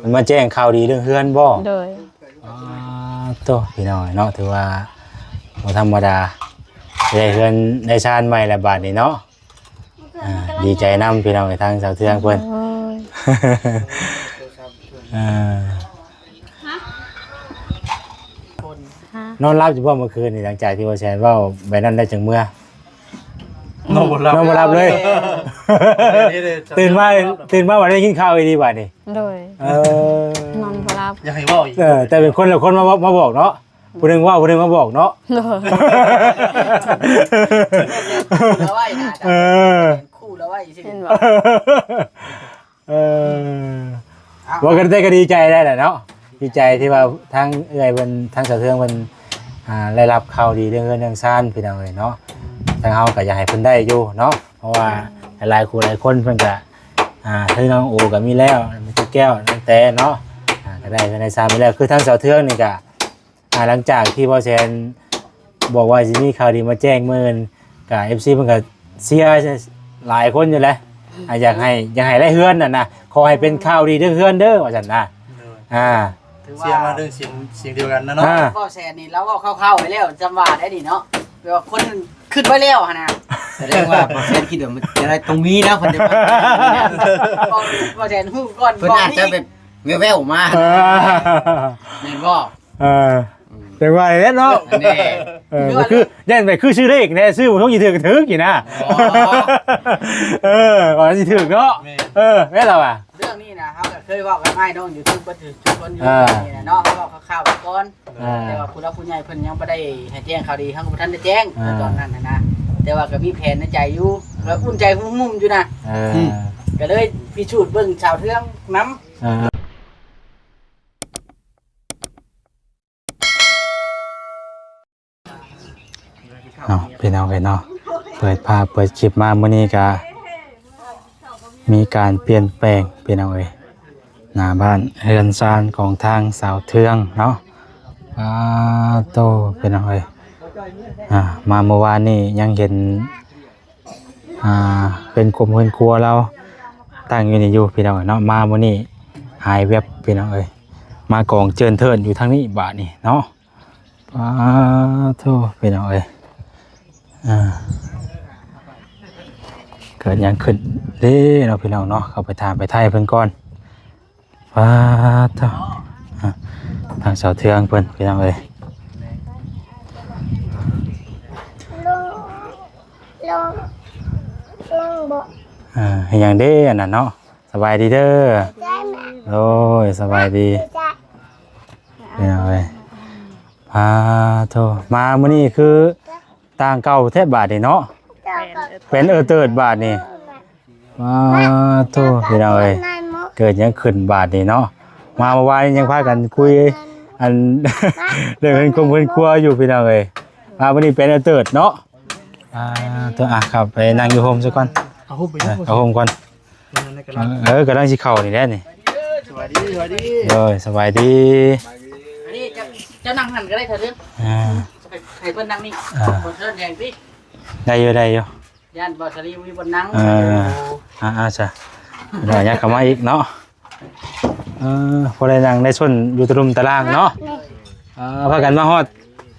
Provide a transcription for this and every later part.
ເພິ່ນມາແຈ້ງຂ່າວດີເລື່ອງເຮືອນບໍ່? ໂດຍ. ອໍ ໂຕ ພີ່ນ້ອງເນາະ ຖືວ່າບໍ່ທຳມະດາ ໄດ້ເຮືອນໄດ້ຊານໃໝ່ແລ້ວບາດນີ້ເນາະ. ອ່າ ດີໃຈນຳພີ່ນ້ອງ ທາງສາວເທືອງເພິ່ນ. ໂອ້ຍ ເອີ ຮະ? ນອນຫຼັບຢູ່ບໍ່ເມື່ອຄືນນີ້ ຫຼັງຈາກທີ່ບໍ່ແຊນເວົ້າແບບນັ້ນແລ້ວຈຶ່ງເມືອ? ນອນບໍ່ຫຼັບ ນອນບໍ່ຫຼັບເລີຍ. ເອີ ຕື່ນມາ ຕື່ນມາວ່າໄດ້ຍິນຂ່າວອີ່ຫຼີບາດນີ້. ໂດຍ. ເອີ ນອນບໍ່ຫຼັບ ຢາກໃຫ້ເວົ້າອີກ. ເອີ ແຕ່ເປັນຄົນລະຄົນມາ ມາບອກເນາະ. ຜູ້ໜຶ່ງເວົ້າ ຜູ້ໜຶ່ງມາບອກເນາະ. ເອີ ເອີ ເຫັນບໍ່? ເອີ ເວົ້າກັນແຕ່ກໍດີໃຈໄດ້ແຫຼະເນາະ ດີໃຈທີ່ວ່າທາງເອື້ອຍເພິ່ນ ທາງສາວເທືອງເພິ່ນ ອ່າ ໄດ້ຮັບຂ່າວດີເລື່ອງເຮືອນເລື່ອງຊານ ພີ່ນ້ອງເອີຍເນາະ. ທາງເຮົາກໍຢາກໃຫ້ເພິ່ນໄດ້ຢູ່ເນາະ ເພາະວ່າ ອືມ ຫຼາຍໆ ຜູ້ຫຼາຍຄົນເພິ່ນກໍ ອ່າ ຄືນ້ອງໂອກໍມີແລ້ວ ແກ້ວ ນາງແຕເນາະ ອ່າ ກໍໄດ້ເຮືອນໄດ້ຊານໄປແລ້ວ. ຄືທາງສາວເທືອງນີ້ກໍ ອ່າ ຫຼັງຈາກທີ່ບໍ່ແຊນບອກວ່າຊິມີຂ່າວດີມາແຈ້ງມື້ອື່ນ ກະເອັຟຊີເພິ່ນກະເຊຍຫຼາຍຄົນຢູ່ແຫຼະ ອ່າ ຢາກໃຫ້ ຢາກໃຫ້ໄດ້ເຮືອນຫັ້ນນະ ຂໍໃຫ້ເປັນຂ່າວດີເລື່ອງເຮືອນເດີວ່າຊັ້ນນະ. ໂດຍ. ອ່າ ຖືວ່າ ສຽງລະເດີ ສຽງ ສຽງດຽວກັນນະເນາະ. ອ່າ ບໍ່ແຊນນີ້ລາວເວົ້າຄ່າວໆໄວ້ແລ້ວ ຈຳວ່າໄດ້ນີ້ເນາະ ແບບວ່າຄົນຄິດໄວ້ແລ້ວຫັ້ນນະ. ສະແດງວ່າບໍ່ແຊນຄິດວ່າມັນຈະໄດ້ຕ້ອງມີແລ້ວ ເພິ່ນໄດ້ວ່າ ບໍ່ແຊນຮູ້ກ່ອນ ເພິ່ນອາດຈະແບບແວ່ວໆມາ ອ່າ ແມ່ນບໍ່? ເອີ ອືມ ຈັ່ງວ່າແຫຼະເນາະ. ແນ່ ເອີ ຄື ຄື ຢ້ານໄປຄືຊື່ເລກແດ່ ຊື້ບໍ່ຖືກ ຖືກຢູ່ນະ. ອໍ ເອີ ວ່າຊິຖືກເນາະ. ແມ່ນ ເອີ ແມ່ນລະວ່າ ເລື່ອງນີ້ນະ ເຮົາກໍເຄີຍເວົ້າກັບອ້າຍນ້ອງຢູທູບເບິດທຸກຄົນຢູ່ ອ່າ ນີ້ນະເນາະ ເຮົາເວົ້າຄ່າວໆໄປກ່ອນ. ອ່າ ແຕ່ວ່າຜູ້ຫຼັກຜູ້ໃຫຍ່ເພິ່ນຍັງບໍ່ໄດ້ໃຫ້ແຈ້ງຂ່າວດີ ເຮົາກໍບໍ່ທັນໄດ້ແຈ້ງ ອ່າ ໃນຕອນນັ້ນນະ ແຕ່ວ່າກໍມີແຜນໃນໃຈຢູ່ ກໍອຸ່ນໃຈຫຸ່ມໆຢູ່ນະ. ເອີ ອືມ ກໍເລີຍພິສູດເບິ່ງສາວເທືອງນຳ. ອ່າ ເອົາ ພີ່ນ້ອງເອີຍເນາະ ເປີດພາບເປີດຄລິບມາມື້ນີ້ກະມີການປ່ຽນແປງ ພີ່ນ້ອງເອີຍ ໜ້າບ້ານເຮືອນຊານຂອງທາງສາວເທືອງເນາະ. ປາໂຕ ພີ່ນ້ອງເອີຍ ອ່າ ມາມື້ວານນີ້ຍັງເຫັນ ອ່າ ເຮືອນຄົມເຮືອນຄົວລາວຕັ້ງຢູ່ນີ້ຢູ່ ພີ່ນ້ອງເນາະ. ມາມື້ນີ້ຫາຍແວັບ ພີ່ນ້ອງເອີຍ ມາກອງເຈີນເທີນຢູ່ທາງນີ້ບາດນີ້ເນາະ. ປາໂທ ພີ່ນ້ອງເອີຍ ອ່າ ເກີດຫຍັງຂຶ້ນເດ້ເນາະ ພີ່ນ້ອງເນາະ. ເຂົ້າໄປຖາມໄປໄຖ່ເພິ່ນກ່ອນ. ປາໂທ ອ່າ ທາງສາວເທືອງເພິ່ນ ພີ່ນ້ອງເອີຍ ລົງ ລົງ ລົງບໍ່ ອ່າ ເຮັດຫຍັງເດ້ອັນນັ້ນເນາະ. ສະບາຍດີເດີ. ໂດຍ ສະບາຍດີ. ເປັນຫຍັງເອີຍ ປາໂທ ມາມື້ນີ້ຄືຕ່າງເກົ່າແທ້ບາດນີ້ເນາະ. ເປັນເອີເຕີດບາດນີ້. ປາໂທ ພີ່ນ້ອງເອີຍ ເກີດຫຍັງຂຶ້ນບາດນີ້ເນາະ. ມາເມື່ອວານນີ້ຍັງພາກັນຄຸຍ ອັນ ເລື່ອງເຮືອນຄົມເຮືອນຄົວຢູ່ ພີ່ນ້ອງເອີຍ. ມາມື້ນີ້ເປັນເອີເຕີດເນາະ. ອ່າ ໂຕ ອ່ະ ເຂົ້າໄປນັ່ງຢູ່ຮົ່ມຊະກ່ອນ. ເອົາຮົ່ມໄປ ເອີ ເອົາຮົ່ມກ່ອນ. ເອີ ກຳລັງຊິເຂົ້ານີ້ແຫຼະນີ້. ສະບາຍດີ ສະບາຍດີ. ໂດຍ ສະບາຍດີ. ອັນນີ້ເຈົ້າ ເຈົ້ານັ່ງຫັ້ນກໍໄດ້ ຖ້າເຖິງ ອ່າ ໃຫ້ ໃຫ້ເພິ່ນນັ່ງນີ້. ອ່າ ບໍ່ເຊີນແຮງຕິ. ໄດ້ຢູ່ ໄດ້ຢູ່. ຢ້ານບໍ່ສາລີບໍ່ມີບ່ອນນັ່ງ. ເອີ ອ່າໆ ຊະ ດຽວຍັກເຂົ້າມາອີກເນາະ. ເອີ ພໍໄດ້ນັ່ງໄດ້ຊົນຢູ່ຕະລຸ່ມຕະລ່າງເນາະ. ເອີ ພາກັນມາຮອດ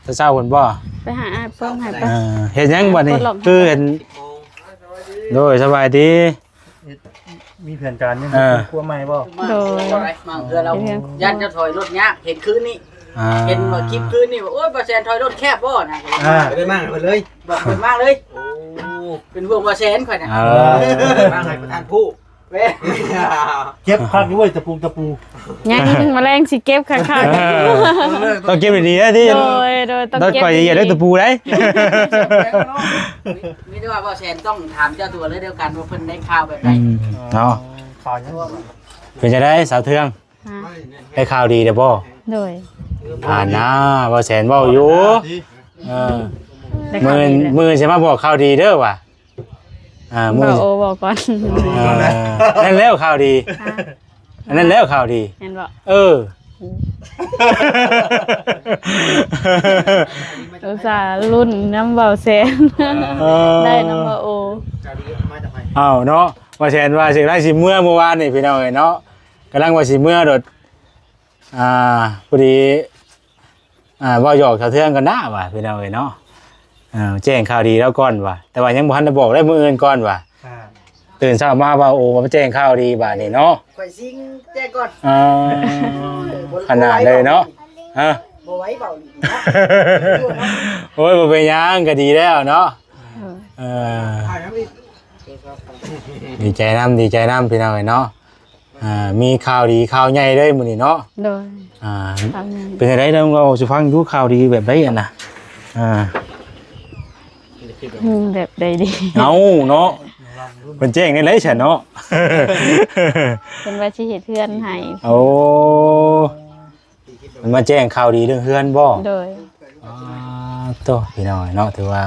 ແຕ່ເຊົ້າພຸ້ນບໍ່? ໄປຫາອ້າຍເພິ່ນໃຫ້ໄປ. ເອີ ເຮັດຫຍັງບັດນີ້? ຄືເຫັນ ໂດຍ ສະບາຍດີ. ເຮັດ ມີແຜນການຫຍັງ ເອີ ເຮັດຄົວໃໝ່ບໍ່? ໂດຍ ມາເຮືອນລາວ. ຢ້ານຈະຖອຍລົດຍາກ ເຫັນຄືນນີ້. ອ່າ ເຫັນວ່າຄລິບຄືນນີ້ວ່າ ໂອ້ຍ ບໍ່ແຊນຖອຍລົດແຄບບໍ່ນະ. ອ່າ ໄປມາເພິ່ນເລີຍ. ບອກເພິ່ນມາເລີຍ. ໂອ້ ເປັນຫ່ວງບໍ່ແຊນຂ້ອຍນະ. ເອີ ມາໃຫ້ປະທານຜູ້ ເກັບຄັກຢູ່ເວີຍ ຕະປູ ຕະປູ. ຍັງ ມະແລງຊິເກັບຄັກໆ. ເອີ ຕ້ອງເກັບດີໆເດີ. ໂດຍ ໂດຍ ຕ້ອງເກັບດີໆເດີ ຕະປູໄດ໋. ມີແຕ່ວ່າບໍ່ແຊນຕ້ອງຖາມເຈົ້າຕົວເລີຍ ດຽວກັນວ່າເພິ່ນໄດ້ຂ່າວແບບໃດ. ອືມ ເນາະ. ຂ່າວຫຍັງ? ເປັນຈັ່ງໃດສາວເທືອງ? ຮະ ໄດ້ຂ່າວດີແລ້ວບໍ່? ໂດຍ. ອ່ານນາ ບໍ່ແຊນເວົ້າຢູ່. ເອີ ໄດ້ຂ່າວດີແລ້ວ ມື້ ມື້ຊິມາບອກຂ່າວດີເດີວ່າ. ອ່າ ມື້ ບໍ່ ໂອ ບອກກ່ອນ. ເອີ ນັ້ນແລ້ວຂ່າວດີ. ຮະ ອັນນັ້ນແລ້ວຂ່າວດີ ແມ່ນບໍ່? ເອີ ອຸດສ່າລຸ້ນນຳເບົາແຊນ. ເອີ ໄດ້ນຳບໍ່ໂອ. ອ້າວເນາະ ວ່າແຊນວ່າຊິໄດ້ຊິເມືອມື້ວານນີ້ ພີ່ນ້ອງເອີຍເນາະ. ກຳລັງວ່າຊິເມືອໂດດ ອ່າ ພໍດີ ອ່າ ເວົ້າຫຍອກສາວເທືອງກ່ອນນາວ່າ ພີ່ນ້ອງເອີຍເນາະ. ເອີ ແຈ້ງຂ່າວດີລາວກ່ອນວ່າ ແຕ່ວ່າຍັງບໍ່ທັນໄດ້ບອກໄດ້ ມື້ອື່ນກ່ອນວ່າ. ອ່າ ຕື່ນເຊົ້າມາວ່າ ໂອ້ ມາແຈ້ງຂ່າວດີບາດນີ້ເນາະ. ຂ້ອຍຊິງແຈ້ງກ່ອນ. ອ່າ ເອີ ຂະໜາດເລີຍເນາະ. ຮະ ບໍ່ໄຫວເວົ້າອີກເນາະ. ໂອ້ຍ ບໍ່ເປັນຫຍັງ ກໍດີແລ້ວເນາະ. ເອີ ເອີ ດີໃຈນຳ ດີໃຈນຳ ພີ່ນ້ອງເອີຍເນາະ. ອ່າ ມີຂ່າວດີຂ່າວໃຫຍ່ເລີຍມື້ນີ້ເນາະ. ໂດຍ ອ່າ ຂ່າວໃຫຍ່ ເປັນຈັ່ງໃດ ລອງເວົ້າສູ່ຟັງດູ ຂ່າວດີແບບໃດຫັ້ນນະ? ອ່າ ອືມ ແບບໃດດີ? ເອົ້າເນາະ ເພິ່ນແຈ້ງແນວໃດຊັ້ນເນາະ? ເພິ່ນວ່າຊິເຮັດເຮືອນໃຫ້. ໂອ້ ເພິ່ນມາແຈ້ງຂ່າວດີເລື່ອງເຮືອນບໍ? ໂດຍ. ອ່າ ໂຕ ພີ່ນ້ອງເນາະ ຖືວ່າ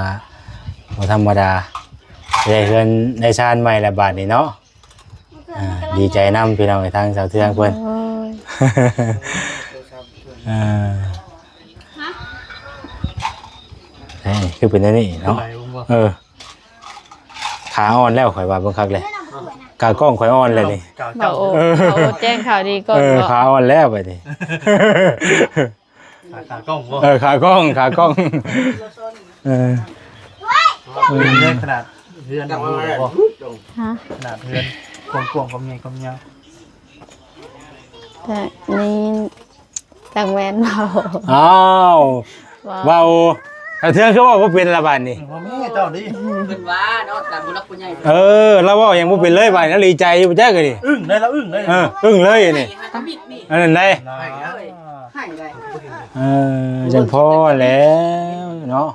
ບໍ່ທຳມະດາ ໄດ້ເຮືອນໄດ້ຊານໃໝ່ແລ້ວບາດນີ້ເນາະ. ອ່າ ດີໃຈນຳ ພີ່ນ້ອງເອີຍ ທາງສາວເທືອງເພິ່ນ. ໂອ້ຍ ເອີ ເອີ ຄືເປັນແນວນີ້ເນາະ. ເອີ ຂາອ່ອນແລ້ວ ຂ້ອຍວ່າເບິ່ງຄັກແລ້ວ ຂາກ້ອງຂ້ອຍອ່ອນແລ້ວນີ້. ຂາກ້ອງ ເອີ ເອົາແຈ້ງຂ່າວດີກ່ອນ. ເອີ ເນາະ ຂາອ່ອນແລ້ວບາດນີ້. ຂາ ຂາກ້ອງບໍ່? ເອີ ຂາກ້ອງ ຂາກ້ອງ. ເອີ ເປັນເລື່ອງຂະໜາດເຮືອນ ຮູ້ແລ້ວບໍ່? ຮະ? ຂະໜາດເຮືອນ ຄວາມກວ້າງ ຄວາມໃຫຍ່ ຄວາມຍາວ. ແຕ່ນີ້ ຈັກແມ່ນເວົ້າ. ອ້າວ ເວົ້າ ເວົ້າ ຖ້າເທື່ອຄືເວົ້າບໍ່ເປັນລະບາດນີ້. ເອີ ບໍ່ມີເຈົ້ານີ້ ເພິ່ນວ່າເນາະ ຕາມຜູ້ຫຼັກຜູ້ໃຫຍ່. ເອີ ລາວເວົ້າຫຍັງບໍ່ເປັນເລີຍບາດນີ້ ລາວດີໃຈຢູ່ບໍ່ຈັກນີ້. ອຶ້ງເລີຍ ລາວອຶ້ງເລີຍ. ເອີ ອຶ້ງເລີຍນີ້ ໃຫ້ທຳອິດນີ້ ອັນນັ້ນໄດ໋. ເອີ ຈັ່ງພໍແລ້ວເນາະ.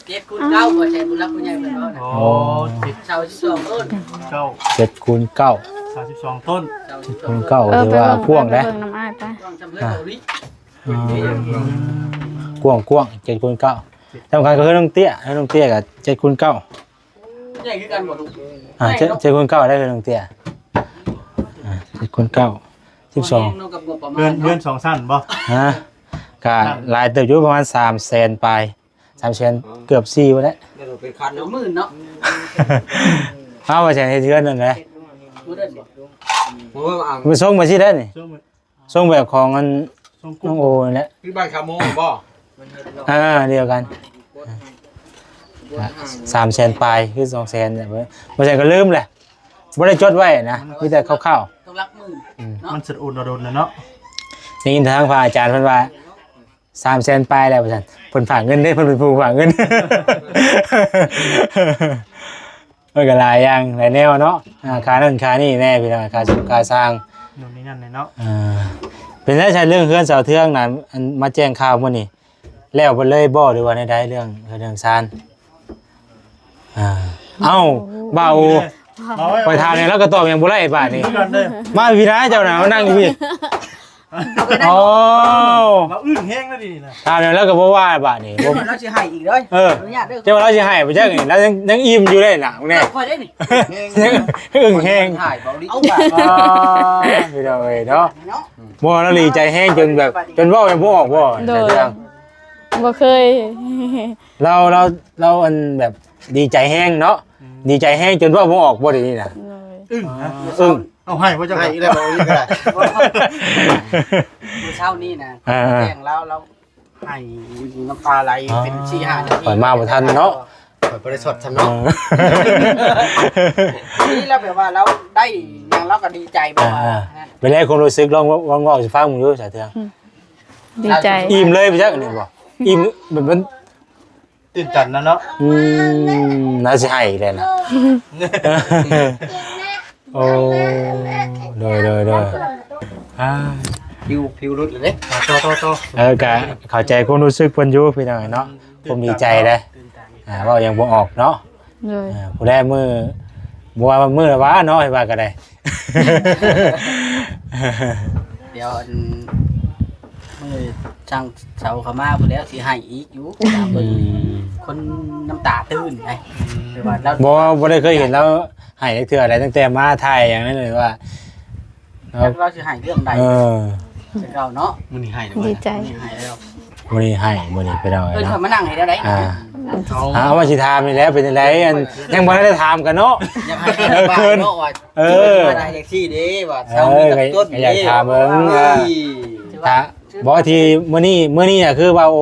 ເຈັດຄູນເກົ້າ ບໍ່ໃຊ່ຜູ້ຫຼັກຜູ້ໃຫຍ່ເພິ່ນເວົ້ານະ. ໂອ້ ເຈັດ ຊາວສິບສອງຕົ້ນ. ເກົ້າ ເຈັດຄູນເກົ້າ ຊາວສິບສອງຕົ້ນ. ເຈັດຄູນເກົ້າ ເອີ ຖືວ່າກວ້າງເດ້ ເບິ່ງນຳອ້າຍໄປ. ກວ້າງຈຳເຮືອນເກົາຫຼີ. ອືມ ກວ້າງໆ ເຈັດຄູນເກົ້າ ສຳຄັນກໍຄືນ້ອງເຕ້ຍ ນ້ອງເຕ້ຍກໍເຈັດຄູນເກົ້າ. ໃຫຍ່ຄືກັນບໍ່ລູກ? ອ່າ ເຈັດ ເຈັດຄູນເກົ້າໄດ້ເລີຍນ້ອງເຕ້ຍ. ອ່າ ເຈັດຄູນເກົ້າ ສິບສອງ. ເຮືອນ ເຮືອນສອງຊັ້ນບໍ່? ຮະ ກະຫຼາຍເຕີບຢູ່ ປະມານສາມແສນປາຍ ສາມແສນ ເກືອບສີ່ພຸ້ນແຫຼະ. ເປັນຄັນເນາະ ໝື່ນເນາະ. ເອົາວ່າຊິເຮັດເຮືອນນັ້ນແຫຼະ ມັນຊົງມາຊິໄດ້ນີ້. ຊົງແບບຂອງອັນ ຊົງກຸ້ງ ນ້ອງໂອນີ້ແຫຼະ ຄືບ້ານຄາໂມງບໍ່? ອ່າ ດຽວກັນ ອ່າ ສາມແສນປາຍ ຄືສອງແສນແຫຼະ. ບໍ່ແມ່ນກໍລືມແຫຼະ ບໍ່ໄດ້ຈົດໄວ້ນະ ມີແຕ່ຄ່າວໆ ຕ້ອງຫຼັກໝື່ນ. ອືມ ເນາະ ມັນສະດຸນລະດົນນະເນາະ. ໄດ້ຍິນທາງພະອາຈານເພິ່ນວ່າ ສາມແສນປາຍແລ້ວວ່າຊັ້ນ ເພິ່ນຝາກເງິນເດ້ ເພິ່ນເປັນຜູ້ຝາກເງິນ. ມັນກໍຫຼາຍຢ່າງຫຼາຍແນວເນາະ ອ່າ ຄ່ານັ້ນຄ່ານີ້ແດ່ ພີ່ນ້ອງ ຄ່າຊຸກຄ່າຊ່າງ ໂນ່ນນີ້ນັ້ນແຫຼະເນາະ. ອ່າ ເປັນໄດຊະ ເລື່ອງເຮືອນສາວເທືອງນະ ອັນມາແຈ້ງຂ່າວມື້ນີ້ ແລ້ວເບິດເລີຍບໍ່ ຫຼືວ່າແນວໃດ ເລື່ອງເຮືອນເລື່ອງຊານ? ອ່າ ເອົ້າ ເບົາ ຂ້ອຍຖາມຫຍັງລາວກໍຕອບຫຍັງບໍ່ໄດ້ບາດນີ້. ມາພີ້ນະ ເຈົ້ານະ ມານັ່ງຢູ່ພີ້. ໂອ້ ລາວອຶ້ງແຮງແລ້ວນີ້ນະ ຖາມແນວໃດກໍບໍ່ວ່າບາດນີ້. ບໍ່ ລາວຊິໃຫ້ອີກເດີ. ເອີ ອະນຸຍາດເດີ ເຈົ້າວ່າລາວຊິໃຫ້ບໍ່ຈັກນີ້ ລາວຍັງ ຍັງອີ່ມຢູ່ເດ້ລະແນ່. ຂ້ອຍເດ້ນີ້ ຍັງອຶ້ງແຮງ ຖ່າຍເບົາລິ ເອົາບາດ. ພີ່ນ້ອງເອີຍເນາະ ບໍ່ ລາວດີໃຈແຮງຈົນແບບ ຈົນເວົ້າຍັງບໍ່ອອກບໍ່? ໂດຍ ເລື່ອງ ບໍ່ເຄີຍ ລາວ ລາວ ລາວອັນແບບດີໃຈແຮງເນາະ ອືມ ດີໃຈແຮງຈົນເວົ້າບໍ່ອອກບໍ່ ດຽວນີ້ນະ. ໂດຍ ອຶ້ງນະ ອຶ້ງ. ເອົາໃຫ້ບໍ່ເຈົ້າ ໃຫ້ອີກແລ້ວ ເອົາອີກກໍໄດ້. ມື້ເຊົ້ານີ້ນະ ອ່າ ແຈ້ງລາວ ລາວໃຫ້ນ້ຳຕາໄຫຼເປັນສີ່ຫ້ານາທີ. ຂ້ອຍມາບໍ່ທັນເນາະ ຂ້ອຍບໍ່ໄດ້ສົດຊ້ຳເນາະ. ເອີ ນີ້ລາວແບບວ່າລາວໄດ້ຫຍັງລາວກໍດີໃຈແບບວ່າ ອ່າ ເປັນໄດຄວາມຮູ້ສຶກ ລອງ ລອງເວົ້າໃຫ້ຟັງເບິ່ງດູ ສາວເທືອງ. ອືມ ດີໃຈ ອີ່ມເລີຍໄປຈັກນີ້ບໍ່? ອີ່ມແບບມັນ ຕື່ນຕັນນະເນາະ. ອືມ ໜ້າຊິໃຫ້ແລ້ວນະ. ໂອ້ ໂດຍ ໂດຍ ໂດຍ ອ່າ ຜິວ ຜິວຫຼຸດເລີຍເດ້. ອ່າ ຕໍ່ ຕໍ່ ຕໍ່ ເອີ ກະເຂົ້າໃຈຄວາມຮູ້ສຶກເພິ່ນຢູ່ ພີ່ນ້ອງເນາະ. ຄວາມດີໃຈເດ້ ຕື່ນຕັນເນາະ ອ່າ ເວົ້າຫຍັງບໍ່ອອກເນາະ. ໂດຍ ອ່າ ຜູ້ໃດມື້ ບໍ່ວ່າມື້ລະວ່າເນາະ ໃຫ້ວ່າກໍໄດ້. ດຽວອັນ ມື້ຊ່າງເຊົາເຂົ້າມາພຸ້ນແລ້ວ ຊິໃຫ້ອີກຢູ່. ອືມ ຄົນນ້ຳຕາຕື້ນໄດ ອືມ ແຕ່ວ່າລາວ ບໍ່ ບໍ່ໄດ້ເຄີຍເຫັນລາວໃຫ້ຈັກເທື່ອໃດ ຕັ້ງແຕ່ມາຖ່າຍຫຍັງນັ້ນເລີຍວ່າ ລາວ ລາວຊິໃຫ້ເລື່ອງໃດ. ເອີ ແຕ່ເກົ່າເນາະ ມື້ນີ້ໃຫ້ແລ້ວ ດີໃຈ ມື້ນີ້ໃຫ້ແລ້ວ ມື້ນີ້ໃຫ້ ມື້ນີ້ໄປເອົາ ເອີ້ນເຂົາມານັ່ງໃຫ້ແລ້ວໄດ໋. ອ່າ ເອົາ ເອົາ ວ່າຊິຖາມນີ້ແຫຼະ ເປັນຈັ່ງໃດ? ອັນ ຍັງບໍ່ທັນໄດ້ຖາມກັນເນາະ. ຢາກໃຫ້ ເອີ ເຂີນ ເນາະ ວ່າ ເອີ ມາໄດ້ຈັ່ງຊີ້ເດ້ ວ່າ ເອີ ຊາວມີກັບຕົ້ນ ກໍຢາກຖາມເບິ່ງ ເອີ ຖ້າ ບໍ່ ທີ່ມື້ນີ້ ມື້ນີ້ນະ ຄືວ່າ ໂອ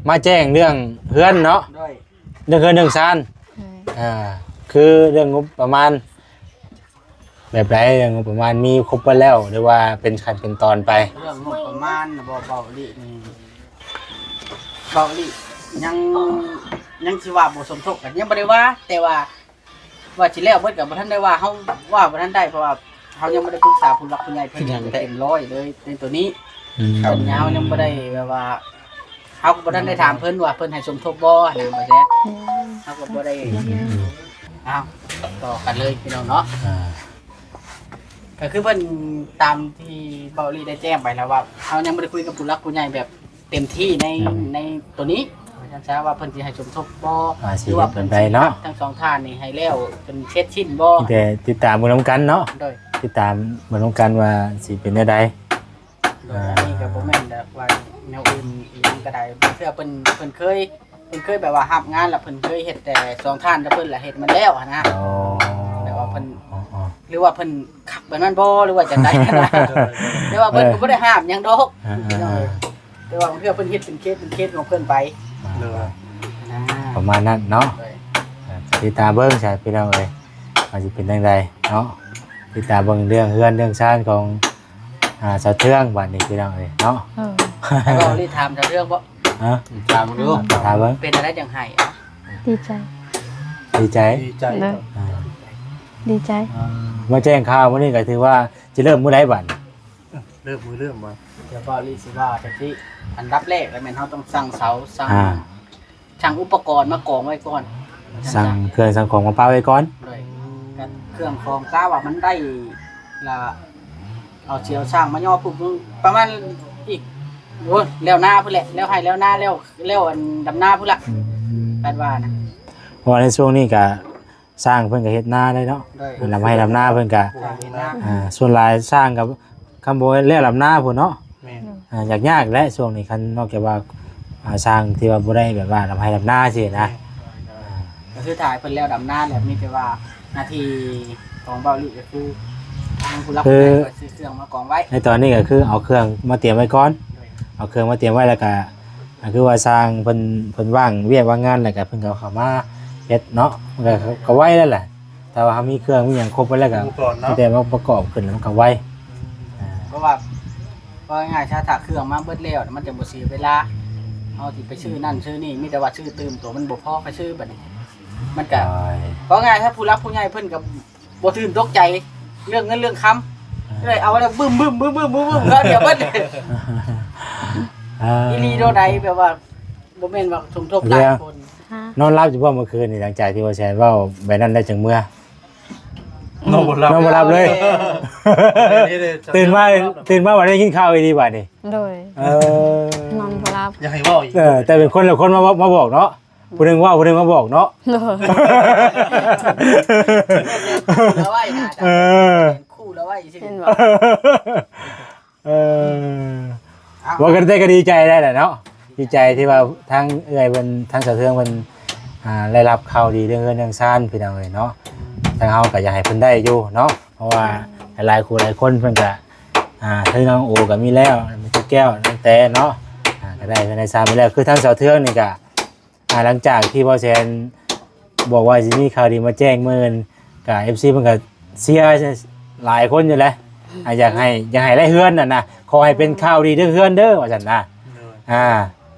ມາແຈ້ງເລື່ອງເຮືອນເນາະ ໂດຍ ເລື່ອງເຮືອນເລື່ອງຊານ ໂດຍ ອ່າ ຄືເລື່ອງງົບປະມານ ແບບໃດ ເລື່ອງງົບປະມານມີຄົບເບິດແລ້ວ ຫຼືວ່າເປັນຂັ້ນເປັນຕອນໄປ? ເລື່ອງງົບປະມານນະ ເບົາ ເບົາອີ່ຫຼີນີ້ ເບົາອີ່ຫຼີຍັງ ຍັງຊິວ່າບໍ່ສົມທົບກໍຍັງບໍ່ໄດ້ວ່າ ແຕ່ວ່າ ວ່າຊິແລ້ວເບິດກໍບໍ່ທັນໄດ້ວ່າ ເຮົາວ່າບໍ່ທັນໄດ້ ເພາະວ່າເຮົາຍັງບໍ່ໄດ້ປຶກສາຜູ້ຫຼັກຜູ້ໃຫຍ່ເພິ່ນເຕັມຮ້ອຍເລີຍໃນໂຕນີ້. ອືມ ເພິ່ນເຮົາຍັງບໍ່ໄດ້ແບບວ່າ ເຮົາກໍບໍ່ທັນໄດ້ຖາມເພິ່ນວ່າເພິ່ນໃຫ້ສົມທົບບໍ່ນະ ບໍ່ແຊດ ອືມ ເຮົາກໍບໍ່ໄດ້ ອືມ ອ້າວ ຕໍ່ກັນເລີຍພີ່ນ້ອງເນາະ. ອ່າ ກໍຄືເພິ່ນ ຕາມທີ່ເບົາລີໄດ້ແຈ້ງໄປແລ້ວວ່າ ເຮົາຍັງບໍ່ໄດ້ຄຸຍກັບຜູ້ຫຼັກຜູ້ໃຫຍ່ແບບເຕັມທີ່ໃນ ອືມ ໃນໂຕນີ້ ວ່າຊັ້ນຊະ ວ່າເພິ່ນຊິໃຫ້ສົມທົບບໍ່ ວ່າຊິ ຫຼືວ່າເພິ່ນຊິເປັນໄປເນາະ ຮັບທັງສອງທ່ານນີ້ໃຫ້ແລ້ວຈົນເສັດສິ້ນບໍ່ ມີແຕ່ຕິດຕາມເບິ່ງນຳກັນເນາະ. ໂດຍ ຕິດຕາມເບິ່ງນຳກັນວ່າຊິເປັນແນວໃດ. ໂດຍ ອ່າ ອັນນີ້ກໍບໍ່ແມ່ນແບບວ່າແນວອື່ນອີ່ຫຍັງກໍໄດ້ ບາງເທື່ອເພິ່ນ ເພິ່ນເຄີຍ ເພິ່ນເຄີຍແບບວ່າຮັບງານ ແລ້ວເພິ່ນເຄີຍເຮັດແຕ່ສອງທ່ານກັບເພິ່ນ ແລ້ວເຮັດມັນແລ້ວຫັ້ນນະ. ອໍ ແບບວ່າເພິ່ນ ອໍ ຫຼືວ່າເພິ່ນຄັກແບບນັ້ນບໍ່ ຫຼືວ່າຈັ່ງໃດນະ. ແຕ່ວ່າເພິ່ນກໍບໍ່ໄດ້ຫ້າມຫຍັງດອກ ອ່າ ແຕ່ວ່າບາງເທື່ອເພິ່ນເຮັດເປັນເຄສເປັນເຄສຂອງເພິ່ນໄປ. ອ່າ ໂດຍ ອ່າ ປະມານນັ້ນເນາະ. ໂດຍ ອ່າ ຕິດຕາມເບິ່ງຊະພີ່ນ້ອງເອີຍ ວ່າຊິເປັນຈັ່ງໃດເນາະ. ຕິດຕາມເບິ່ງເລື່ອງເຮືອນເລື່ອງຊານຂອງ ອ່າ ສາວເທືອງບາດນີ້ພີ່ນ້ອງເອີຍເນາະ. ເອີ ໃຫ້ເວົ້າລີຖາມສາວເທືອງບໍ່? ຮະ? ຖາມເບິ່ງດູ ຖາມເບິ່ງ ເປັນຈັ່ງໃດຈັ່ງໄຫ້? ເອົ້າ ດີໃຈ ດີໃຈ ດີໃຈ ໂດຍ ອ່າ ດີໃຈ. ອ່າ ມາແຈ້ງຂ່າວມື້ນີ້ກໍຖືວ່າຊິເລີ່ມມື້ໃດບາດນີ້? ເລີ່ມມື້ເລີ່ມບໍ່? ດຽວເວົ້າລີຊິວ່າຈັ່ງຊີ້ ອັນດັບແລກແລ້ວແມ່ນເຮົາຕ້ອງສັ່ງເສົາ ສັ່ງ ອ່າ ສັ່ງອຸປະກອນມາກອງໄວ້ກ່ອນ ສັ່ງເຄື່ອງສັ່ງຂອງມາປະໄວ້ກ່ອນ. ໂດຍ ກັບເຄື່ອງຂອງ ກະວ່າມັນໄດ້ລະ ເອົາເສາສ້າງມາຍໍປຸບ ປະມານອີກ ໂອ້ຍ ແລ້ວນາພຸ້ນແຫຼະ ແລ້ວໄຮ່ແລ້ວນາ ແລ້ວ ແລ້ວອັນດຳນາພຸ້ນລະ. ອືມ ຄາດວ່ານະ ເພາະວ່າໃນຊ່ວງນີ້ກະ ຊ່າງເພິ່ນກໍເຮັດນາໄດ້ເນາະ. ໂດຍ ເພິ່ນລຳໄຮ່ລຳນາເພິ່ນກໍ ຊ່າງເຮັດນາ ອ່າ ສ່ວນຫຼາຍຊ່າງກໍ ຄັນບໍ່ແລ້ວລຳນາພຸ້ນເນາະ. ແມ່ນ ອ່າ ຍາກໆແຫຼະຊ່ວງນີ້ ຄັນນອກຈາກວ່າ ອ່າ ຊ່າງທີ່ວ່າບໍ່ໄດ້ແບບວ່າລຳໄຮ່ລຳນາຊີ້ນະ. ແມ່ນ ອ່າ ກໍຄືຖ້າໃຫ້ເພິ່ນແລ້ວດຳນາແລ້ວ ມີແຕ່ວ່າໜ້າທີ່ຂອງເບົາລີກໍຄື ທາງຜູ້ຫຼັກຜູ້ໃຫຍ່ກໍຊື້ເຄື່ອງມາກອງໄວ້. ໃນຕອນນີ້ກໍຄືເອົາເຄື່ອງມາຕຽມໄວ້ກ່ອນ. ໂດຍ ເອົາເຄື່ອງມາຕຽມໄວ້ ແລ້ວກໍ ກໍຄືວ່າຊ່າງເພິ່ນ ເພິ່ນວ່າງວຽກວ່າງງານ ແລ້ວກໍເພິ່ນກໍເຂົ້າມາເຮັດເນາະ ມັນກໍ ກໍໄວແລ້ວແຫຼະ. ຖ້າວ່າເຮົາມີເຄື່ອງມີຫຍັງຄົບໝົດແລ້ວກໍ ອຸປະກອນເນາະ ມີແຕ່ມາປະກອບຂຶ້ນ ແລ້ວມັນກໍໄວ. ອ່າ ເພາະວ່າ ເວົ້າງ່າຍໆ ຖ້າ ຖ້າເຄື່ອງມາເບິດແລ້ວ ມັນຈະບໍ່ເສຍເວລາ ເຮົາຊິໄປຊື້ນັ້ນຊື້ນີ້ ມີແຕ່ວ່າຊື້ຕື່ມ ໂຕມັນບໍ່ພໍກໍຊື້ບັດນີ້ ມັນກໍ ໂອ້ຍ ເວົ້າງ່າຍ ຖ້າຜູ້ຫຼັກຜູ້ໃຫຍ່ເພິ່ນກໍ ບໍ່ຕື່ນຕົກໃຈເລື່ອງເງິນເລື່ອງຄຳ ເອີ ເລີຍເອົາແລ້ວບຶ້ມໆໆໆໆ ເອົາດຽວເບິດ. ເອີ ອີ່ຫຼີໂດໃດ ແບບວ່າບໍ່ແມ່ນວ່າສົມທົບຫຼາຍຄົນ. ນອນຫຼັບຢູ່ບໍ່ເມື່ອຄືນນີ້ ຫຼັງຈາກທີ່ວ່າແຊນເວົ້າແບບນັ້ນແລ້ວ ຈຶ່ງເມືອ? ນອນບໍ່ຫຼັບ ນອນບໍ່ຫຼັບເລີຍ. ຕື່ນມາ ຕື່ນມາວ່າໄດ້ຍິນຂ່າວອີ່ຫຼີບາດນີ້. ໂດຍ ເອີ ນອນບໍ່ຫຼັບ ຢາກໃຫ້ເວົ້າອີກ. ເອີ ແຕ່ເປັນຄົນລະຄົນມາ ມາບອກເນາະ. ຜູ້ໜຶ່ງເວົ້າ ຜູ້ໜຶ່ງມາບອກເນາະ. ໂດຍ ເອີ ເປັນຄູ່ລະໄວ້ນະ ເອີ ເປັນຄູ່ລະໄວ້ຊື່ ເຫັນບໍ່? ເອີ ເວົ້າກັນແຕ່ກໍດີໃຈໄດ້ແຫຼະເນາະ ດີໃຈທີ່ວ່າທາງເອື້ອຍເພິ່ນ ທາງສາວເທືອງເພິ່ນ ອ່າ ໄດ້ຮັບຂ່າວດີເລື່ອງເຮືອນເລື່ອງຊານ ພີ່ນ້ອງເອີຍເນາະ. ທາງເຮົາກໍຢາກໃຫ້ເພິ່ນໄດ້ຢູ່ເນາະ ເພາະວ່າ ອືມ ຫຼາຍໆຄູ່ຫຼາຍຄົນເພິ່ນກໍ ອ່າ ຄືນ້ອງໂອກໍມີແລ້ວ ມີແກ້ວ ນາງແຕເນາະ ອ່າ ກໍໄດ້ເຮືອນໄດ້ຊານໄປແລ້ວ. ຄືທາງສາວເທືອງນີ້ກໍ ອ່າ ຫຼັງຈາກທີ່ບໍ່ແຊນບອກວ່າຊິມີຂ່າວດີມາແຈ້ງມື້ອື່ນ ກະເອັຟຊີເພິ່ນກະເຊຍຫຼາຍຄົນຢູ່ແຫຼະ ອ່າ ຢາກໃຫ້ ຢາກໃຫ້ໄດ້ເຮືອນຫັ້ນນະ ຂໍໃຫ້ເປັນຂ່າວດີເລື່ອງເຮືອນເດີ ວ່າຊັ້ນນະ. ໂດຍ ອ່າ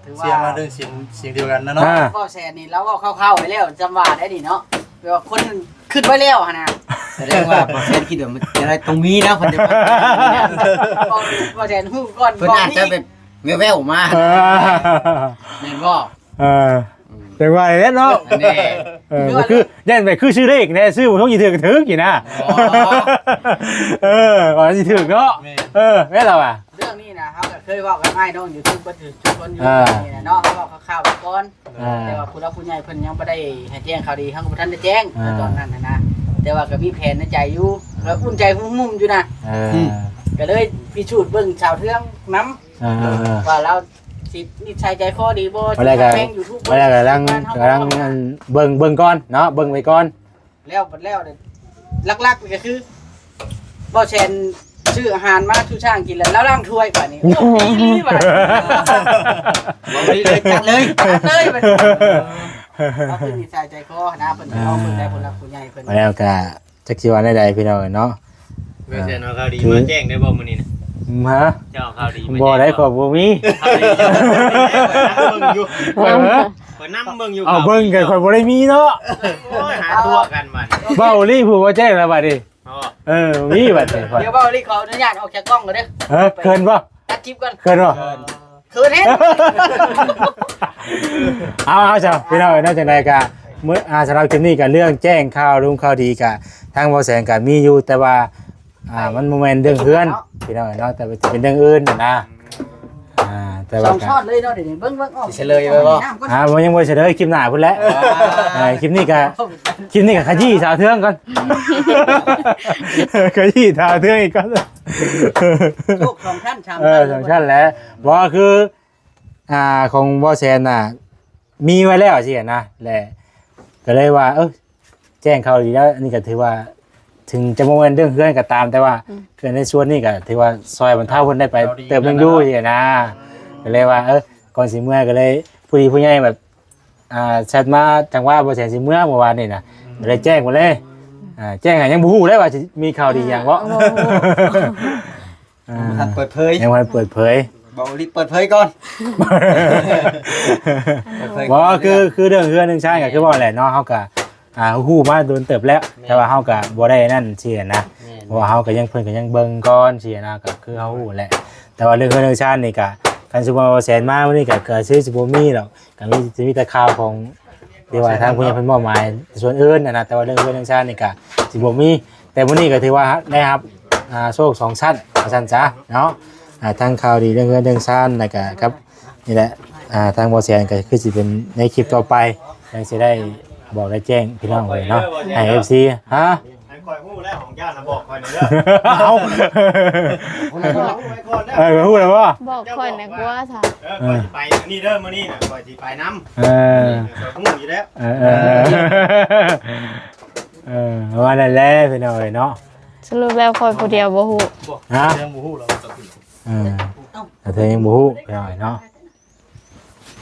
ຖືວ່າ ເຊຍມາເລື່ອງສຽງ ສຽງດຽວກັນນະເນາະ. ອ່າ ບໍ່ແຊນນີ້ລາວເວົ້າຄ່າວໆໄວ້ແລ້ວ ຈຳວ່າໄດ້ນີ້ເນາະ ແບບວ່າຄົນຄິດໄວ້ແລ້ວຫັ້ນນະ. ສະແດງວ່າບໍ່ແຊນຄິດວ່າມັນຈະໄດ້ຕ້ອງມີນະ ເພິ່ນຈະ ບໍ່ແຊນຮູ້ກ່ອນ ເພິ່ນອາດຈະແບບ ແວ່ວໆມາ ເອີ ແມ່ນບໍ່? ເອີ ອືມ ແຕ່ວ່າແຫຼະເນາະ ແນ່ ເອີ ຄື ຄື ຢ້ານໄປຄືຊື່ເລກແນ່ ຊື້ບໍ່ຖືກ ຖືກ ຖືກຢູ່ນະ. ອໍ ເອີ ວ່າຊິຖືກເນາະ. ແມ່ນ ເອີ ແມ່ນລະວ່າ ເລື່ອງນີ້ນະ ເຮົາກໍເຄີຍເວົ້າກັບອ້າຍນ້ອງຢູທູບເບິດທຸກຄົນຢູ່ ອ່າ ນີ້ນະເນາະ ເຮົາເວົ້າຄ່າວໆໄວ້ກ່ອນ. ອ່າ ແຕ່ວ່າຜູ້ຫຼັກຜູ້ໃຫຍ່ເພິ່ນຍັງບໍ່ໄດ້ໃຫ້ແຈ້ງຂ່າວດີ ເຮົາກໍບໍ່ທັນໄດ້ແຈ້ງ ອ່າ ໃນຕອນນັ້ນນະ ແຕ່ວ່າກໍມີແຜນໃນໃຈຢູ່ ກໍອຸ່ນໃຈຫຸ້ມໆຢູ່ນະ. ເອີ ອືມ ກໍເລີຍພິສູດເບິ່ງສາວເທືອງນຳ ອ່າ ວ່າລາວ ຊິນິດໄສໃຈຄໍດີບໍ່ ມາແລ້ວກໍ ຊິຮັກແພງຢູທູບ ມາແລ້ວກໍກຳລັງ ກຳລັງເບິ່ງ ເບິ່ງກ່ອນເນາະ ເບິ່ງໄວ້ກ່ອນ ແລ້ວບັດແລ້ວນີ້ ຫຼັກໆນີ້ກໍຄືບໍ່ແຊນຊື້ອາຫານມາສູ່ຊ້າງກິນ ແລ້ວລາວລ້າງຖ້ວຍບາດນີ້ ໂອ້ ດີລີບາດນີ້ ບໍ່ດີເລີຍ ຈັດເລີຍ ຈັດເລີຍບາດນີ້ ເອີ ເອົາຄືນິດໄສໃຈຄໍນະ ເພິ່ນກໍລອງເບິ່ງໄດ້ ຜູ້ຫຼັກຜູ້ໃຫຍ່ເພິ່ນ ມາແລ້ວກໍ ຈັກຊິວ່າແນວໃດພີ່ນ້ອງເອີຍເນາະ ແມ່ນແທ້ເນາະ ຂ່າວດີ ຄື ມາແຈ້ງໄດ້ບໍ່ມື້ນີ້ນະ? ຮະ? ເຈົ້າ ຂ່າວດີ ບໍ່ໄດ້ ມາແຈ້ງ ຂ້ອຍບໍ່ມີ ຂ່າວດີ ເບິ່ງຢູ່ ເອີ ຂ້ອຍນຳເບິ່ງຢູ່ ເອົາ ເບິ່ງກໍຂ້ອຍບໍ່ໄດ້ມີເນາະ ໂອ້ຍ ຫາຕົວະກັນບັດນີ້ ເວົ້າລີ້ຜູ້ບໍ່ແຈ້ງລະບັດນີ້ ອໍ ເອີ ມີບັດນີ້ຂ້ອຍ ດຽວເວົ້າລີ້ ຂໍອະນຸຍາດອອກຈາກກ້ອງກ່ອນເດີ ເອີ ເຂີນບໍ່? ຕັດຄລິບກ່ອນ ເຂີນບໍ່? ເຂີນ ເຂີນແຮງ ເຂີນເດ້ ເອົາ ເອົາຊະ ພີ່ນ້ອງເອີຍເນາະ ຈັ່ງໃດກະ ມື້ ອ່າ ສຳລັບຄລິບນີ້ກະເລື່ອງແຈ້ງຂ່າວລຸງຂ່າວດີກະ ທາງບໍ່ແສນກະມີຢູ່ ແຕ່ວ່າ ອ່າ ມັນບໍ່ແມ່ນເລື່ອງເຮືອນ ພີ່ນ້ອງເອີຍເນາະ ແຕ່ວ່າຊິເປັນເລື່ອງອື່ນນະ ອ່າ ແຕ່ວ່າ ສອງຊອດເລີຍເນາະ ດຽວນີ້ເບິ່ງ ເບິ່ງອອກ ຊິສະເຫຼີຍໄວ້ບໍ່? ອ່າ ບໍ່ ຍັງບໍ່ສະເຫຼີຍ ຄລິບໜ້າພຸ້ນແຫຼະ ອ່າ ເອີ ຄລິບນີ້ກະ ຄລິບນີ້ກໍຂະຢີ້ສາວເທືອງກ່ອນ ຂະຢີ້ສາວເທືອງອີກກ່ອນ ໂຊກສອງຊັ້ນ ສາມ ເອີ ຊັ້ນ ສອງຊັ້ນແຫຼະ ບໍ່ ຄື ອ່າ ຂອງບໍ່ແສນນະ ມີໄວ້ແລ້ວຊີ້ນະ ແລະ ກໍເລີຍວ່າ ເອີ ແຈ້ງຂ່າວດີແລ້ວ ອັນນີ້ກໍຖືວ່າ ເຖິງຈະບໍ່ແມ່ນເລື່ອງເຮືອນກໍຕາມ ແຕ່ວ່າ ອືມ ເຮືອນໃນສ່ວນນີ້ກໍຖືວ່າຊ່ອຍບັນເທົາເພິ່ນໄດ້ໄປເຕີບໜຶ່ງຢູ່ຊີ້ນະ ກໍເລີຍວ່າ ເອີ ກ່ອນຊິເມືອກໍເລີຍ ຜູ້ດີຜູ້ໃຫຍ່ແບບ ອ່າ ແຊັດມາຈັງຫວະບໍ່ແສນຊິເມືອເມື່ອວານນີ້ນະ ກໍເລີຍແຈ້ງໄປເລີຍ ອ່າ ແຈ້ງໃຫ້ ຍັງບໍ່ຮູ້ເລີຍວ່າຊິມີຂ່າວດີຫຍັງເນາະ ອ່າ ບໍ່ທັນເປີດເຜີຍ ຍັງບໍ່ທັນເປີດເຜີຍ ເບົາລີເປີດເຜີຍກ່ອນ ເປີດເຜີຍ ບໍ່ ຄື ຄືເລື່ອງເຮືອນເລື່ອງຊານກໍຄືເວົ້າແຫຼະເນາະ ເຮົາກໍ ອ່າ ຮູ້ມາດົນເຕີບແລ້ວ ແມ່ນ ແຕ່ວ່າເຮົາກໍບໍ່ໄດ້ນັ້ນຊີ້ນະ ແມ່ນ ເພາະວ່າເຮົາກໍຍັງ ເພິ່ນກໍຍັງເບິ່ງກ່ອນຊີ້ນະ ກໍຄືເຮົາຮູ້ແຫຼະ ແຕ່ວ່າເລື່ອງເຮືອນເລື່ອງຊານນີ້ກໍ ຄັນສົມມຸດວ່າບໍ່ແສນມາມື້ນີ້ກໍ ກໍຄືຊິບໍ່ມີດອກ ກໍມີ ຊິມີແຕ່ຂ່າວຂອງ ທີ່ວ່າທາງຜູ້ໃຫຍ່ເພິ່ນມອບໝາຍສ່ວນອື່ນນະ ແຕ່ວ່າເລື່ອງເຮືອນເລື່ອງຊານນີ້ກໍຊິບໍ່ມີ ແຕ່ມື້ນີ້ກໍຖືວ່າໄດ້ຮັບ ອ່າ ໂຊກສອງຊັ້ນວ່າຊັ້ນຊະເນາະ ອ່າ ທັງຂ່າວດີເລື່ອງເຮືອນເລື່ອງຊານ ແລ້ວກໍກັບ ນີ້ແຫຼະ ອ່າ ທາງບໍ່ແສນກໍຄືຊິເປັນໃນຄລິບຕໍ່ໄປ ຍັງຊິໄດ້ບອກໄດ້ແຈ້ງພີ່ນ້ອງເລີຍເນາະ ໃຫ້ເອັຟຊີ ຮະ? ອັນຂ້ອຍຮູ້ແລ້ວ ຂອງເຈົ້ານະ ບອກຂ້ອຍແດ່ເດີ ເອົາ ເອີ ຮູ້ແລ້ວບໍ່? ບອກຂ້ອຍແດ່ກວ່າຊະ ເອີ ຂ້ອຍຊິໄປມື້ນີ້ເດີ ມື້ນີ້ນະ ຂ້ອຍຊິໄປນຳ ເອີ ຂ້ອຍຮູ້ຢູ່ແລ້ວ ເອີ ເອີ ເອີ ປະມານນັ້ນແຫຼະພີ່ນ້ອງເອີຍເນາະ ສະຫຼຸບແລ້ວຂ້ອຍຜູ້ດຽວບໍ່ຮູ້ ຮະ? ຍັງບໍ່ຮູ້ລະ ເອີ ສາວເທືອງຍັງບໍ່ຮູ້ພີ່ນ້ອງເອີຍເນາະ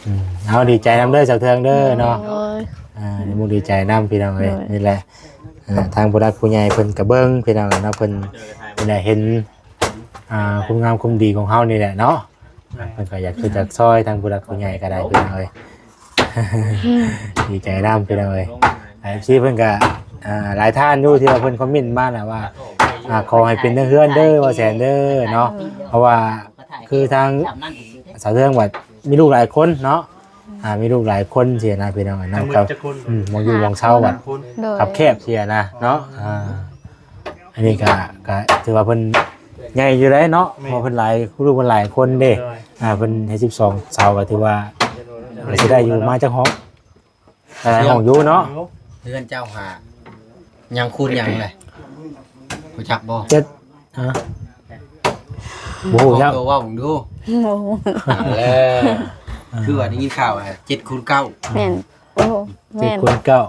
ອືມ ເອົາ ດີໃຈນຳເດີສາວເທືອງເດີເນາະ ໂດຍ ອ່າ ດີມຸກດີໃຈນຳພີ່ນ້ອງເອີຍ ໂດຍ ນີ້ແຫຼະ ອ່າ ທາງຜູ້ຫຼັກຜູ້ໃຫຍ່ເພິ່ນກະເບິ່ງພີ່ນ້ອງເນາະ ເພິ່ນນີ້ແຫຼະເຫັນ ອ່າ ຄວາມງາມຄວາມດີຂອງເຮົານີ້ແຫຼະເນາະ ເພິ່ນກໍຢາກຊ່ວຍຢາກຊ່ອຍ ທາງຜູ້ຫຼັກຜູ້ໃຫຍ່ກໍໄດ້ພີ່ນ້ອງເອີຍ ດີໃຈນຳພີ່ນ້ອງເອີຍ ເອັຟຊີເພິ່ນກໍ ອ່າ ຫຼາຍທ່ານຢູ່ທີ່ວ່າເພິ່ນຄອມເມັນມານະວ່າ ອ່າ ຂໍໃຫ້ເປັນເຮືອນເດີ ບໍ່ແສນເດີເນາະ ເພາະວ່າ ຄືທາງສາວເທືອງວ່າມີລູກຫຼາຍຄົນເນາະ ອ່າ ມີລູກຫຼາຍຄົນຊີ້ນະພີ່ນ້ອງເອີຍ ນຳກັບ ອືມ ໝ່ອງຢູ່ໝ່ອງເຊົາວ່າ ໂດຍ ຄັບແຄບຊີ້ນະເນາະ ອ່າ ອັນນີ້ກໍ ກໍຖືວ່າເພິ່ນໃຫຍ່ຢູ່ເດ້ເນາະ ແມ່ນ ເພາະເພິ່ນຫຼາຍ ລູກເພິ່ນຫຼາຍຄົນເດ້ ໂດຍ ອ່າ ເພິ່ນເຮັດສິບສອງເສົາ ກໍຖືວ່າ ກໍຊິໄດ້ຢູ່ ມາຈັກຫ້ອງ? ຫຼາຍຫ້ອງຢູ່ເນາະ ເຮືອນເຈົ້າຫາ ຍັງຄູນຍັງແຫຼະ ຮູ້ຈັກບໍ່? ເຈັດ ຮະ? ບໍ່ຮູ້ຈັກ ເວົ້າເບິ່ງດູ ບໍ່ຮູ້ ເອີ ຄືວ່າໄດ້ຍິນຂ່າວ ເຈັດຄູນເກົ້າ ແມ່ນ ໂອ້ ເຈັດ ແມ່ນ ຄູນເກົ້າ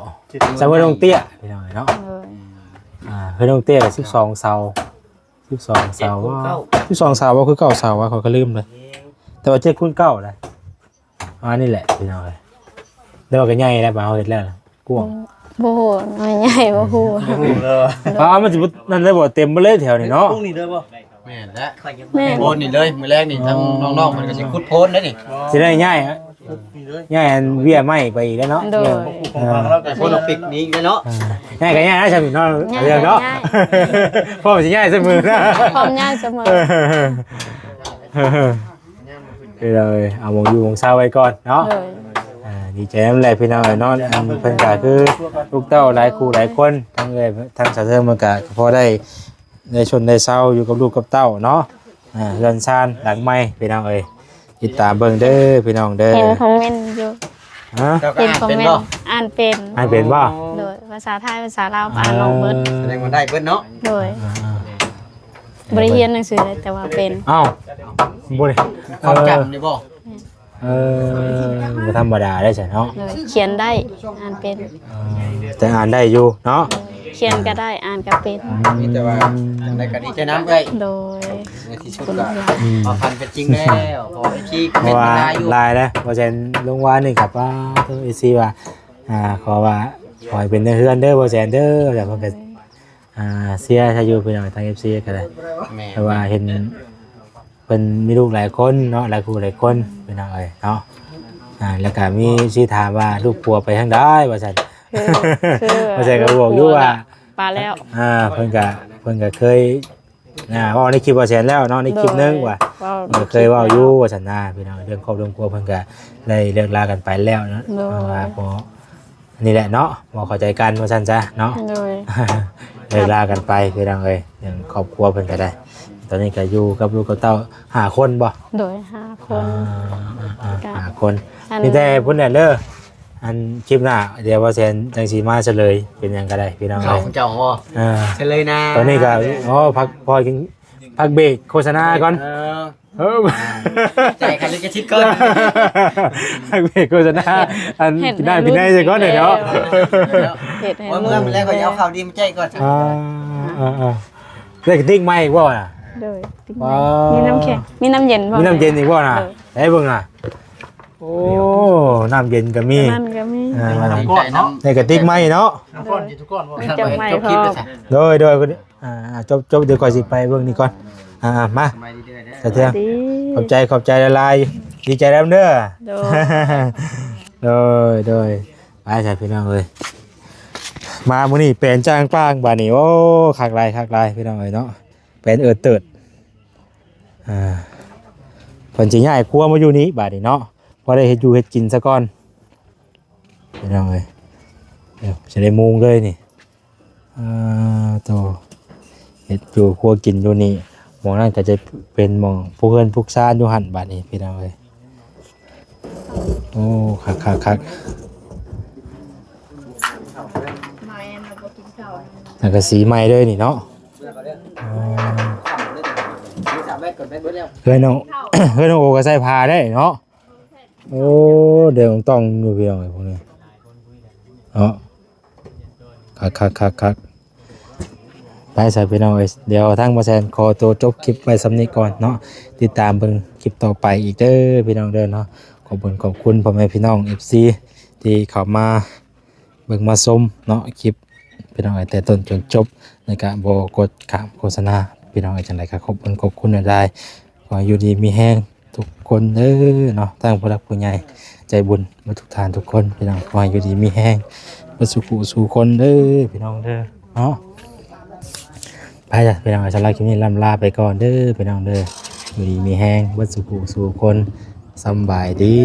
ສຳເພາະນ້ອງເຕ້ຍ ພີ່ນ້ອງເນາະ ໂດຍ ອ່າ ເຮືອນນ້ອງເຕ້ຍ ສິບສອງເສົາ ສິບສອງເສົາ ເຈັດຄູນເກົ້າ ສິບສອງເສົາບໍ່ ຄືເກົ້າເສົາວະ ຂ້ອຍກໍລືມເລີຍ ແຕ່ວ່າເຈັດຄູນເກົ້ານະ ອ່າ ນີ້ແຫຼະພີ່ນ້ອງເອີຍ ແຕ່ວ່າກໍໃຫຍ່ແລ້ວ ເຮົາເຮັດແລ້ວນະ ກວ້າງ ບໍ່ຮູ້ ນ້ອຍໃຫຍ່ບໍ່ຮູ້ ບໍ່ຮູ້ເລີຍ ອ່າ ມັນຊິບໍ່ ນັ້ນເລີຍບໍ່ ເຕັມເບິດເລີຍແຖວນີ້ເນາະ ປຸກນີ້ເດີບໍ່? ແມ່ນແລ້ວ ແມ່ນ ໂພນນີ້ເລີຍ ມື້ແລງນີ້ ອໍ ທາງນ້ອງໆເພິ່ນກໍຊິຂຸດໂພນເດ້ນີ້ ຊິໄດ້ຍ້າຍ ປຸກນີ້ເລີຍ ຍ້າຍອັນເບ້ຍໄມ້ໄປອີກແລ້ວເນາະ ໂດຍ ເອີ ເອີ ຄົນລະປິກນີ້ເນາະ ເອີ ຍ້າຍກໍຍ້າຍນະ ຊັ້ນເນາະ ເລື່ອງເນາະ ພ້ອມຊິຍ້າຍສະເໝີນະ ພ້ອມຍ້າຍສະເໝີ ເອີ ເອີ ເອີ ເອີ ເອົາໝ່ອງຢູ່ໝ່ອງເຊົາໄວ້ກ່ອນເນາະ ໂດຍ ອ່າ ດີໃຈນຳແຫຼະພີ່ນ້ອງເອີຍເນາະ ອັນເພິ່ນກໍຄືລູກເຕົ້າຫຼາຍຄູ່ຫຼາຍຄົນ ທັງເອື້ອຍທັງສາວເທີງ ມັນກໍພໍໄດ້ ໄດ້ຊົນໄດ້ເຊົາຢູ່ກັບລູກກັບເຕົ້າເນາະ ອ່າ ເຮືອນຊານຫຼັງໃໝ່ພີ່ນ້ອງເອີຍ ຕິດຕາມເບິ່ງເດີພີ່ນ້ອງເດີ ເຫັນຄອມເມັນຢູ່ ຮະ ເຈົ້າກໍອ່ານເປັນບໍ່ ອ່ານເປັນ ອ່ານເປັນບໍ່ ໂດຍ ພາສາໄທ ພາສາລາວ ອ່າ ອ່ານອອກເບິດ ສະແດງວ່າໄດ້ເບິດເນາະ ໂດຍ ອ່າ ບໍ່ໄດ້ຮຽນໜັງສືເລີຍ ແຕ່ວ່າເປັນ ອ້າວ ບໍ່ໄດ້ ຄວາມຈຳນີ້ບໍ່ ເອີ ແມ່ນ ເອີ ບໍ່ທຳມະດາໄດ້ຊັ້ນເນາະ. ໂດຍ ຂຽນໄດ້ ອ່ານເປັນ. ເອີ ແຕ່ອ່ານໄດ້ຢູ່ເນາະ. ໂດຍ ຂຽນກໍໄດ້ ອ່ານກໍເປັນ. ອືມ ມີແຕ່ວ່າຈັ່ງໃດກໍດີໃຈນຳເອື້ອຍ. ໂດຍ ໃນທີ່ສຸດກໍ ອືມ ມາພັນເປັນຈິງແລ້ວ. ເພາະວ່າເອັຟຊີກໍເຮັດມາຫຼາຍຢູ່ ຫຼາຍແລ້ວ. ບໍ່ແຊນລົງວານນີ້ກໍ ປ້າໂທ້ ເອັຟຊີວ່າ ອ່າ ຂໍວ່າ ຂໍໃຫ້ເປັນໃນເຮືອນເດີ ບໍ່ແຊນເດີ ແລ້ວເພິ່ນກໍ ອ່າ ເຊຍໃຫ້ຢູ່ພີ່ນ້ອງ ທາງເອັຟຊີກໍໄດ້. ແມ່ນ ເພາະວ່າເຫັນເພິ່ນມີລູກຫຼາຍຄົນເນາະ ຫຼາຍຄູ່ຫຼາຍຄົນ ພີ່ນ້ອງເອີຍເນາະ. ອ່າ ແລ້ວກໍມີເອັຟຊີຖາມວ່າ ລູກຜົວໄປທາງໃດວ່າຊັ້ນ. ຄື ຄື ວ່າຊັ້ນ ກໍບອກຢູ່ວ່າ ປາແລ້ວ. ອ່າ ເພິ່ນກໍ ເພິ່ນກໍເຄີຍ ອ່າ ເວົ້າໃນຄລິບວ່າແຊນແລ້ວເນາະ ໃນຄລິບໜຶ່ງວ່າ ໂດຍ ເວົ້າ ເອີ ເຄີຍເວົ້າຢູ່ວ່າຊັ້ນນະ ພີ່ນ້ອງ. ເລື່ອງຄອບເລື່ອງຄົວເພິ່ນກໍໄດ້ເລີກລາກັນໄປແລ້ວເນາະ. ໂດຍ ເພາະວ່າ ນີ້ແຫຼະເນາະ ບໍ່ເຂົ້າໃຈກັນວ່າຊັ້ນຊະເນາະ. ໂດຍ ເລີກລາກັນໄປພີ່ນ້ອງເອີຍ. ຢ່າງຄອບຄົວເພິ່ນກໍໄດ້ ຕອນນີ້ກໍຢູ່ກັບລູກກັບເຕົ້າຫ້າຄົນບໍ່? ໂດຍ ຫ້າຄົນ. ອ່າ ຫ້າຄົນ. ອັນ ມີແຕ່ພຸ້ນແຫຼະເດີ. ອັນຄລິບໜ້າ ດຽວວ່າແຊນຈັ່ງຊິມາສະເຫຼີຍ ເປັນຫຍັງກໍໄດ້ພີ່ນ້ອງເອີຍ. ເຈົ້າບໍ່ ອ່າ ສະເຫຼີຍນາ. ຕອນນີ້ກໍ ອໍ ພັກຜ່ອນ ພັກເບຣກໂຄສະນາກ່ອນ. ເອີ ເອີ ຈ່າຍຄ່າລິຂະສິດກ່ອນ ເບຣກໂຄສະນາ. ອັນ ເຮັດ ກິນນ້ຳກິນໃນຊະກ່ອນເນາະ. ເຮັດໃຫ້ ວ່າເມື່ອ ເມື່ອແລ້ວກໍເອົາເຂົ້າດີມາແຈກກ່ອນ. ອ່າ ອ່າ ອ່າ ໄດ້ກະຕິກໃໝ່ອີກບໍ່ນະ? ໂດຍ ຕິກໃໝ່. ມີນ້ຳແຂງ ມີນ້ຳເຢັນບໍ່? ມີນ້ຳເຢັນອີກບໍ່ນະ? ໂດຍ ໃຫ້ເບິ່ງນະ. ໂອ້ ນ້ຳເຢັນກໍມີ ນ້ຳກໍມີ. ອ່າ ນ້ຳກ້ອນເນາະ ໃນກະຕິກໃໝ່ເນາະ. ນ້ຳກ້ອນຢູ່ທຸກກ້ອນບໍ່? ມີຈັກໃໝ່ພ້ອມ. ໂດຍ ໂດຍ. ອ່າ ຈົບ ຈົບ ດຽວຂ້ອຍຊິໄປເບິ່ງນີ້ກ່ອນ. ອ່າ ມາ ສະເທືອນ ຂອບໃຈ ຂອບໃຈຫຼາຍໆ ດີໃຈນຳເດີ. ໂດຍ ໂດຍ ໂດຍ. ໄປຊະພີ່ນ້ອງເອີຍ ມາມື້ນີ້ແປນຈ້າງປາງບາດນີ້. ໂອ້ ຄັກຫຼາຍ ຄັກຫຼາຍພີ່ນ້ອງເອີຍເນາະ. ແປນເອີດເຕີດ ອ່າ ເພິ່ນຊິຍ້າຍຄົວມາຢູ່ນີ້ບາດນີ້ເນາະ ພໍໄດ້ເຮັດຢູ່ເຮັດກິນຊະກ່ອນ. ພີ່ນ້ອງເອີຍ ດຽວຈະໄດ້ມຸງເລີຍນີ້. ອ່າ ໂຕ ເຮັດຢູ່ຄົວກິນຢູ່ນີ້. ໝ່ອງນັ້ນກໍຈະເປັນໝ່ອງຜູກເຮືອນຜູກຊານຢູ່ຫັ້ນບາດນີ້ພີ່ນ້ອງເອີຍ. ໂອ້ ຄັກໆໆ ສັງກະສີໃໝ່ເລີຍນີ້ເນາະ. ອ່າ ເຮືອນນ້ອງ ເຮືອນນ້ອງໂອກໍໃສ່ຜ້າໄດ້ເນາະ. ໂອ້ ແດງຕ່ອງຢູ່ພີ່ນ້ອງເອີຍ ພວກນີ້ເນາະ. ຄັກໆໆໆ ໄປຊະພີ່ນ້ອງເອີຍ ດຽວທາງບໍ່ແຊນຂໍຕົວຈົບຄລິບໄວ້ສ່ຳນີ້ກ່ອນເນາະ. ຕິດຕາມເບິ່ງຄລິບຕໍ່ໄປອີກເດີພີ່ນ້ອງເດີເນາະ. ຂອບຄຸນ ຂອບຄຸນພໍ່ແມ່ພີ່ນ້ອງເອັຟຊີ ທີ່ເຂົ້າມາເບິ່ງມາຊົມເນາະ ຄລິບ ພີ່ນ້ອງເອີຍ ແຕ່ຕົ້ນຈົນຈົບ ແລ້ວກະບໍ່ກົດຂ້າມໂຄສະນາ ພີ່ນ້ອງເອີຍ. ຈັ່ງໃດກໍຂອບຄຸນ ຂອບຄຸນຫຼາຍໆ. ຂໍໃຫ້ຢູ່ດີມີແຮງທຸກຄົນເດີເນາະ ທັງຜູ້ຫຼັກຜູ້ໃຫຍ່ໃຈບຸນເບິດທຸກທ່ານທຸກຄົນ ພີ່ນ້ອງ. ຂໍໃຫ້ຢູ່ດີມີແຮງເບິດສູ່ຜູ້ສູ່ຄົນເດີ ພີ່ນ້ອງເດີເນາະ. ໄປລະພີ່ນ້ອງ ສຳລັບຄລິບນີ້ລ່ຳລາໄປກ່ອນເດີ ພີ່ນ້ອງເດີ. ຢູ່ດີມີແຮງເບິດສູ່ຜູ້ສູ່ຄົນ. ສຳບາຍດີ.